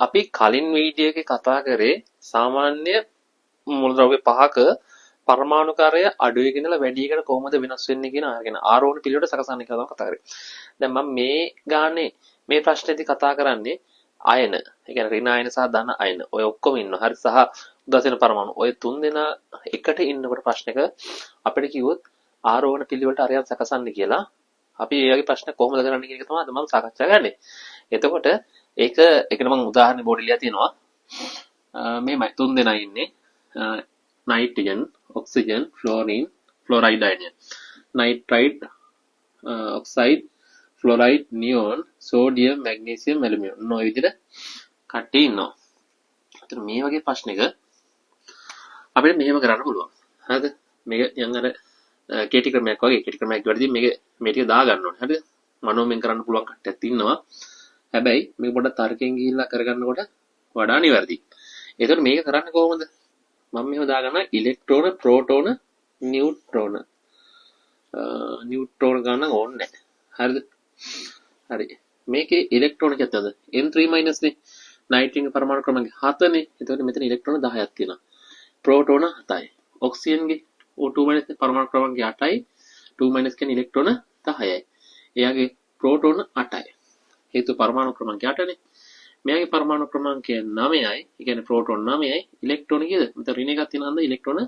අපි කලින් වීඩියෝ එකේ කතා කරේ සාමාන්‍ය මූලද්‍රව්‍ය පහක පරමාණුකාරය අඩු එකක ඉඳලා වැඩි එකට කොහොමද වෙනස් වෙන්නේ කියන අරගෙන ආරෝහණ පිළිවෙලට සකසන්න කියලා තමයි කතා කරේ. දැන් මම මේ ගානේ මේ ප්‍රශ්නේදී කතා කරන්නේ අයන, ඒ කියන්නේ ඍණ අයන සහ ධන අයන ඔය ඔක්කොම ඉන්නවා. හරි, සහ උදාසීන පරමාණු ඔය තුන් දෙනා එකට ඉන්නකොට ප්‍රශ්නක අපිට කිව්වොත් ආරෝහණ පිළිවෙලට අරයන් සකසන්න කියලා, අපි ඒ වගේ ප්‍රශ්න කොහොමද කරන්නේ කියන එක තමයි අද මම සාකච්ඡා කරන්නේ. එතකොට ඒක ඒකට මම උදාහරණ බෝඩ් ලියලා තියෙනවා. මෙහෙමයි තුන් දෙනා ඉන්නේ. නයිට්‍රජන්, ඔක්සිජන්, ෆ්ලෝරින්, ෆ්ලෝරයිඩ් අයනය. Nitride, oxide, fluoride, neon, sodium, magnesium, aluminium. ඔන්න ඔය විදිහට කට්ටිය ඉන්නවා. එතන මේ වගේ ප්‍රශ්නයක අපිට මෙහෙම කරන්න පුළුවන්. හරිද? මේක නිකන් අර කෙටි ක්‍රමයක් වගේ. කෙටි ක්‍රමයක් වලදී මේක මේ ටික දාගන්න ඕනේ. හරිද? මනෝමයෙන් කරන්න පුළුවන් කට්ටියක් ඉන්නවා. හැබැයි මේක පොඩ්ඩක් තර්කයෙන් ගිහිල්ලා කරගන්නකොට වඩා නිවැරදි. එතකොට මේක කරන්නේ කොහොමද? මම මෙහෙම දාගන්නවා ඉලෙක්ට්‍රෝන, ප්‍රෝටෝන, නියුට්‍රෝන. නියුට්‍රෝන ගන්න ඕනේ නැහැ. හරිද? හරි. මේකේ ඉලෙක්ට්‍රෝන කීයද? N3- නේ. නයිට්‍රජන් පරමාණු ක්‍රමාංකය 7 නේ. එතකොට මෙතන ඉලෙක්ට්‍රෝන 10ක් තියෙනවා. ප්‍රෝටෝන 7යි. ඔක්සිජන්ගේ O2- පරමාණු ක්‍රමාංකය 8යි. 2- කියන්නේ ඉලෙක්ට්‍රෝන 10යි. එයාගේ ප්‍රෝටෝන 8යි. හේතුව පරමාණු ක්‍රමාංකය 8නේ. මෙයාගේ පරමාණු ක්‍රමාංකය 9යි. ඒ කියන්නේ ප්‍රෝටෝන 9යි. ඉලෙක්ට්‍රෝන කීයද? මෙතන ඍණ එකක් තියෙනවා නේද? ඉලෙක්ට්‍රෝන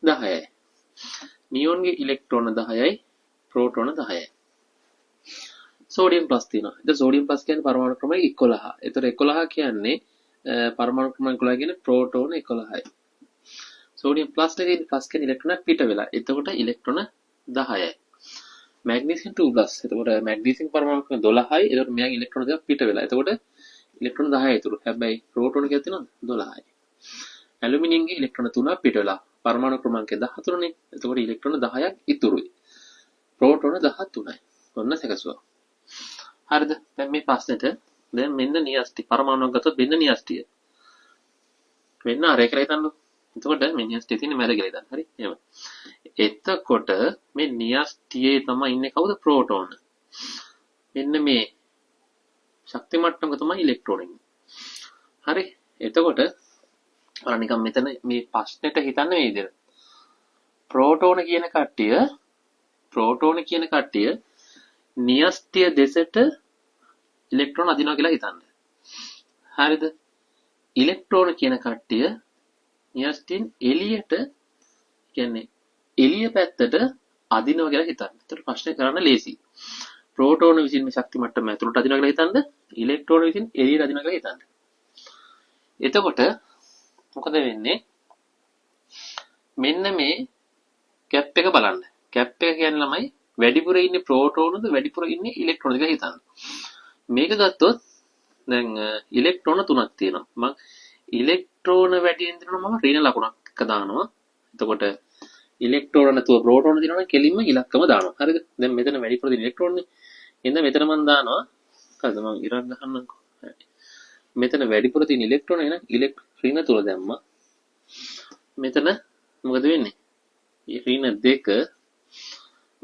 10යි. නියෝන්ගේ ඉලෙක්ට්‍රෝන 10යි, ප්‍රෝටෝන 10යි. සෝඩියම් ප්ලස් තියෙනවා. ඉතින් සෝඩියම් ප්ලස් කියන්නේ පරමාණු ක්‍රමය 11. ඒතර 11 කියන්නේ පරමාණු ක්‍රමය 11 කියන්නේ ප්‍රෝටෝන 11යි. සෝඩියම් ප්ලස් එකේ ප්ලස් කියන්නේ ඉලෙක්ට්‍රෝන පිට වෙලා. එතකොට ඉලෙක්ට්‍රෝන 10යි. Magnesium 2 plus. එතකොට මැග්නීසියම් පරමාණු ක්‍රමය 12යි. එතකොට මෙයාගේ ඉලෙක්ට්‍රෝන දෙකක් පිට වෙලා. එතකොට ඉලෙක්ට්‍රෝන 10යි ඉතුරු. හැබැයි ප්‍රෝටෝන කීයක් තියෙනවද? 12යි. ඇලුමිනියම්ගේ ඉලෙක්ට්‍රෝන 3ක් පිට වෙලා. පරමාණු ක්‍රමාංකය 13 නේ. එතකොට ඉලෙක්ට්‍රෝන 10ක් ඉතුරුයි. ප්‍රෝටෝන 13යි. ඔන්න සැකසුවා. හරිද? දැන් මේ ප්‍රශ්නෙට දැන් මෙන්න න්‍යෂ්ටි පරමාණුවක් ගත්තොත් මෙන්න න්‍යෂ්ටිය. මෙන්න අර කියලා හිතන්නකෝ. එතකොට මේ න්‍යෂ්ටිය තියෙන්නේ මැද කියලා හිතන්න. හරි? එහෙම. එතකොට මේ න්‍යෂ්ටියේ තමයි ඉන්නේ කවුද? ප්‍රෝටෝන. මෙන්න මේ ශක්ති මට්ටමක තමයි ඉලෙක්ට්‍රෝන ඉන්නේ. හරි? එතකොට අර නිකන් මෙතන මේ ප්‍රශ්නෙට හිතන්න මේ විදිහට. ප්‍රෝටෝන කියන කට්ටිය ප්‍රෝටෝන කියන කට්ටිය න්‍යෂ්ටිය දෙසට ඉලෙක්ට්‍රෝන අදිනවා කියලා හිතන්න. හරිද? ඉලෙක්ට්‍රෝන කියන කට්ටිය න්‍යෂ්ටියෙන් එළියට, කියන්නේ එළිය පැත්තට අදිනවා කියලා හිතන්න. එතකොට ප්‍රශ්නේ කරන්න ලේසි. ප්‍රෝටෝන විසින් මේ ශක්ති මට්ටම ඇතුළට අදිනවා කියලා හිතන්න, ඉලෙක්ට්‍රෝන විසින් එළියට අදිනවා කියලා හිතන්න. එතකොට මොකද වෙන්නේ? මෙන්න මේ ගැප් එක බලන්න. ගැප් එක කියන්නේ ළමයි වැඩිපුර ඉන්නේ ප්‍රෝටෝනද වැඩිපුර ඉන්නේ ඉලෙක්ට්‍රෝනද කියලා හිතන්න. මේක ගත්තොත් දැන් ඉලෙක්ට්‍රෝන තුනක් තියෙනවා. මං ඉලෙක්ට්‍රෝන වැඩියෙන් තියෙනවා, මම ඍණ ලකුණක් එක දානවා. එතකොට ඉලෙක්ට්‍රෝන නැතුව ප්‍රෝටෝන තියෙනවා නම් කෙලින්ම ඉලක්කම දානවා. හරිද? දැන් මෙතන වැඩිපුර තියෙන ඉලෙක්ට්‍රෝනනේ. එහෙනම් මෙතන මං දානවා. හරිද? මං ඉරක් ගහන්නම්කෝ. හරි. මෙතන වැඩිපුර තියෙන ඉලෙක්ට්‍රෝන, එහෙනම් ඍණ තුන දැම්මා. මෙතන මොකද වෙන්නේ? ඍණ 2,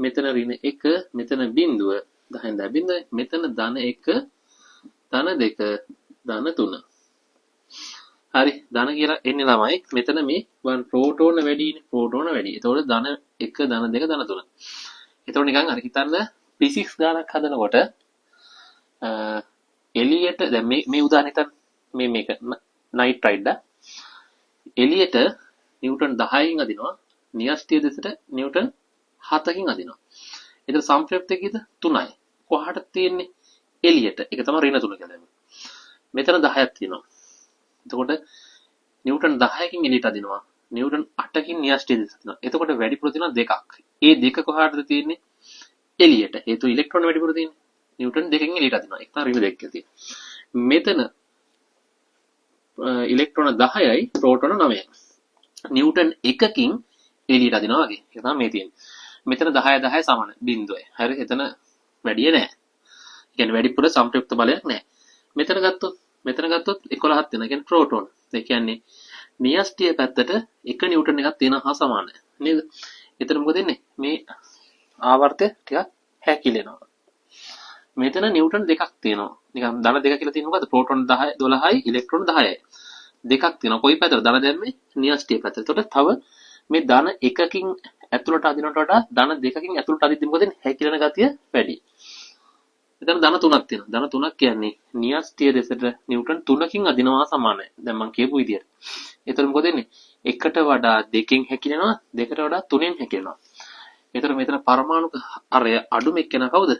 මෙතන ඍණ 1, මෙතන බිඳුව, 10න් 10 බිඳුවයි. මෙතන ධන 1, ධන 2, ධන 3. හරි, ධන කියලා එන්නේ ළමයි මෙතන මේ වන් ප්‍රෝටෝන වැඩිනේ, ප්‍රෝටෝන වැඩි. එතකොට ධන 1, ධන 2, ධන 3. එතකොට නිකන් අර හිතන්න ෆිසික්ස් ගානක් හදනකොට එළියට, දැන් මේ මේ උදාහරණ හිතන්න, මේ මේක නයිට්‍රයිඩ් එළියට නිව්ටන් 10කින් අදිනවා, න්‍යෂ්ටිය දෙසට නිව්ටන් 7කින් අදිනවා. එතන සංප්‍රයුක්ත කීයද? 3යි. කොහාට තියෙන්නේ? එළියට. ඒක තමයි ඍණ 3 කියලා දැම්මේ. මෙතන 10ක් තියෙනවා. එතකොට නිව්ටන් 10කින් එළියට අදිනවා. නිව්ටන් 8කින් න්‍යෂ්ටිය දෙසට අදිනවා. එතකොට වැඩිපුර තියෙනවා දෙකක්. ඒ දෙක කොහාටද තියෙන්නේ? එළියට. හේතුව ඉලෙක්ට්‍රෝන වැඩිපුර තියෙන්නේ. නිව්ටන් 2කින් එළියට අදිනවා. ඒක තමයි ඍණ 2 කියලා තියෙන්නේ. මෙතන ඉලෙක්ට්‍රෝන 10යි, ප්‍රෝටෝන 9යි. නිව්ටන් 1කින් එළියට අදිනවා වගේ. ඒක තමයි මේ තියෙන්නේ. මෙතන 10 10 සමාන බිඳුවයි. හරි, එතන වැඩිය නෑ. ඒ කියන්නේ වැඩිපුර සංප්‍රයුක්ත බලයක් නෑ. මෙතන ගත්තොත් 11ක් තියෙනවා. ඒ කියන්නේ ප්‍රෝටෝන. ඒ කියන්නේ න්‍යෂ්ටිය පැත්තට 1 නිව්ටන් එකක් තියෙනවා හා සමානයි. නේද? එතන මොකද වෙන්නේ? මේ ආවර්තය ටිකක් හැකිලෙනවා. මෙතන නිව්ටන් දෙකක් තියෙනවා. නිකන් ධන දෙක කියලා තියෙන මොකද්ද? ප්‍රෝටෝන 10 12යි ඉලෙක්ට්‍රෝන 10යි. දෙකක් තියෙනවා. කොයි පැත්තට ධන දැම්මේ? න්‍යෂ්ටිය පැත්තට. එතකොට තව මේ ධන එකකින් ඇතුළට අදිනවට වඩා ධන දෙකකින් ඇතුළට අදිද්දි මොකද වෙන්නේ? හැකිලෙන ගතිය වැඩි. මෙතන ධන තුනක් තියෙනවා. ධන තුනක් කියන්නේ න්‍යෂ්ටිය දෙසට නිව්ටන් තුනකින් අදිනවා සමානයි. දැන් මං කියපු විදියට. එතකොට මොකද වෙන්නේ? එකට වඩා දෙකෙන් හැකිලෙනවා, දෙකට වඩා තුනෙන් හැකිලෙනවා. එතකොට මෙතන පරමාණු අරය අඩුම එක්කෙනා කවුද?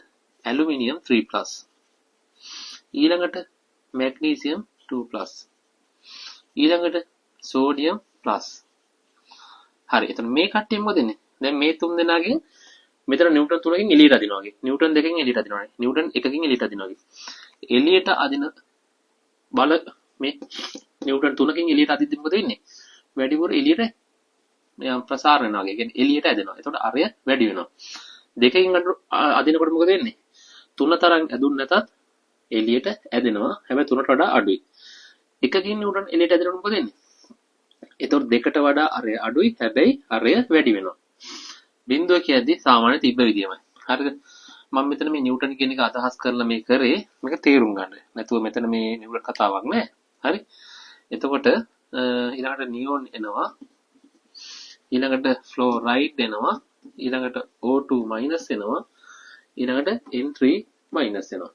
ඇලුමිනියම් 3+. ඊළඟට මැග්නීසියම් 2+. ඊළඟට සෝඩියම් ප්ලස්. හරි. එතකොට මේ කට්ටිය මොකද වෙන්නේ? දැන් මේ තුන් දෙනාගෙන් මෙතන නිව්ටන් තුනකින් එළියට අදිනවා වගේ. නිව්ටන් දෙකකින් එළියට අදිනවා වගේ. නිව්ටන් එකකින් එළියට අදිනවා වගේ. එළියට අදින බල මේ නිව්ටන් තුනකින් එළියට අදිද්දි මොකද වෙන්නේ? වැඩිපුර එළියට නිකන් ප්‍රසාර වෙනවා වගේ. ඒ කියන්නේ එළියට ඇදෙනවා. එතකොට අරය වැඩි වෙනවා. දෙකකින් අදිනකොට මොකද වෙන්නේ? තුන තරම් ඇදුන් නැතත් එළියට ඇදෙනවා. හැබැයි තුනට වඩා අඩුයි. එකකින් නිව්ටන් එළියට ඇදෙනකොට මොකද වෙන්නේ? එතකොට දෙකට වඩා අරය අඩුයි. හැබැයි අරය වැඩි වෙනවා. බිඳුව කියද්දි සාමාන්‍ය තිබ්බ විදියමයි. හරිද? මම මෙතන මේ නිව්ටන් කියන එක අදහස් කරලා මේ කරේ මේක තේරුම් ගන්න. නැතුව මෙතන මේ නිව්ටන් කතාවක් නෑ. හරි? එතකොට ඊළඟට නියෝන් එනවා. ඊළඟට ෆ්ලෝරයිඩ් එනවා. ඊළඟට O2 minus එනවා. ඊළඟට N3 minus එනවා.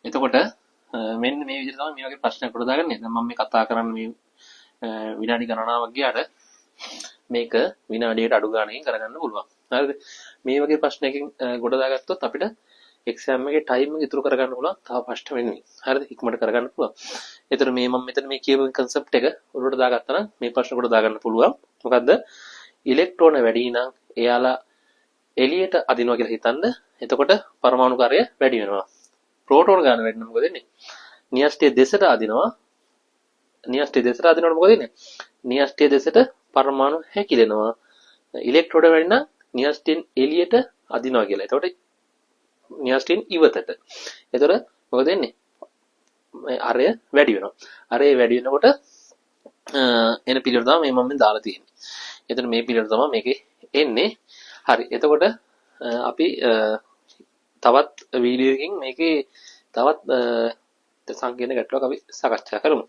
එතකොට මෙන්න මේ විදිහට තමයි මේ වගේ ප්‍රශ්නයක් කොට දාගන්නේ. දැන් මම මේ කතා කරන්නේ මේ විනාඩි ගණනාවක් ගියාට මේක විනාඩියට අඩු ගානකින් කරගන්න පුළුවන්. හරිද? මේ වගේ ප්‍රශ්නයකින් ගොඩ දාගත්තොත් අපිට එක්සෑම් එකේ ටයිම් එක ඉතුරු කරගන්න පුළුවන් තව ප්‍රශ්න වෙනුවෙන්. හරිද? ඉක්මනට කරගන්න පුළුවන්. ඒතර මේ මම මෙතන මේ කියපු කන්සෙප්ට් එක ඔළුවට දාගත්තා නම් මේ ප්‍රශ්න ගොඩ දාගන්න පුළුවන්. මොකද්ද? ඉලෙක්ට්‍රෝන වැඩි නම් එයාලා එළියට අදිනවා කියලා හිතන්න. එතකොට පරමාණු කාර්යය වැඩි වෙනවා. ප්‍රෝටෝන ගාන වැඩි නම් මොකද වෙන්නේ? න්‍යෂ්ටිය දෙසට අදිනවා. න්‍යෂ්ටිය දෙසට අදිනකොට මොකද වෙන්නේ? න්‍යෂ්ටිය දෙසට පරමාණු හැකිලෙනවා. ඉලෙක්ට්‍රෝන වැඩි නම් න්‍යෂ්ටියෙන් එළියට අදිනවා කියලා. එතකොට න්‍යෂ්ටියෙන් ඉවතට. එතකොට මොකද වෙන්නේ? මේ අරය වැඩි වෙනවා. අරය වැඩි වෙනකොට එන පිළිවෙල තමයි මේ මම මේ දාලා තියෙන්නේ. එතකොට මේ පිළිවෙල තමයි මේකේ එන්නේ. හරි. එතකොට අපි තවත් වීඩියෝ එකකින් මේකේ තවත් සංකීර්ණ ගැටලුවක් අපි සාකච්ඡා කරමු.